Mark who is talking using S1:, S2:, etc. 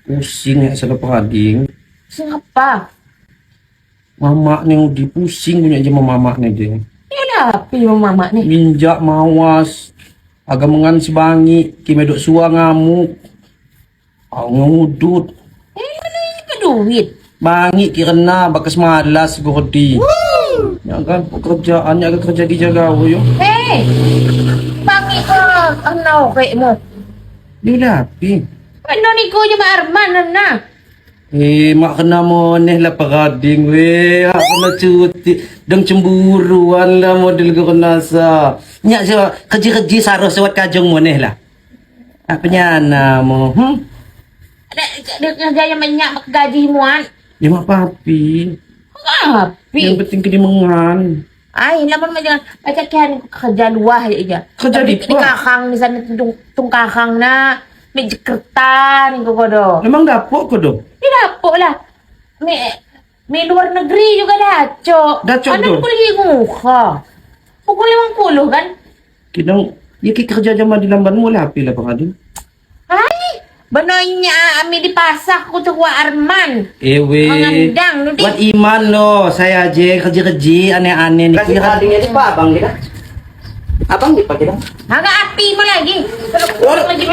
S1: Pusing ya salah perading.
S2: Pusing apa?
S1: Mamak ni udi pusing punya je mamak ni je.
S2: Ya lah, api mamak ni.
S1: Minjak mawas. Agak mengan sebangi, kime duk suang ngamuk. Au ngudut.
S2: Eh, mana ini ke duit?
S1: Bangi kirena bakas malas gordi. Ya kan pekerjaannya agak kerja di Jagawo yo.
S2: Eh, bangi ko ang naoke mo.
S1: Dia lapi.
S2: Ano ni ko yung Arman na?
S1: Eh, mak kena moneh lah perading weh. Hak kena cuti. Deng cemburuan lah model ko kena sa. Nyak siwa kerja-kerja saruh sewat kajung moneh lah. Apa nyana mo?
S2: Ada ada kerja yang banyak mak gaji muan.
S1: Ya mak papi.
S2: Api.
S1: Yang penting kena mengan.
S2: Ay, laman mo jangan baca kian kerja luah ya iya.
S1: Kerja di
S2: Di
S1: apa?
S2: kakang di sana tung tung kakang na. May Jakarta ni ko do.
S1: Memang dapok ko do.
S2: Di dapok lah. May may luar negeri juga dacok.
S1: Dacok
S2: Ano
S1: do?
S2: ko lagi nguka. Pukul 50 kan?
S1: Kinang ya ki kerja jama di lamban mo lah api lah pengadin.
S2: Ay, banoynya ami di pasak ko tuwa Arman.
S1: Ewe.
S2: Mengandang, Nudi.
S1: Buat iman lo, saya aja kerja-kerja aneh-aneh nih.
S3: Kasih adingnya di pak abang kita. Abang di pak kita.
S2: Agak api mo lagi.
S3: Waduh.
S2: Lagi.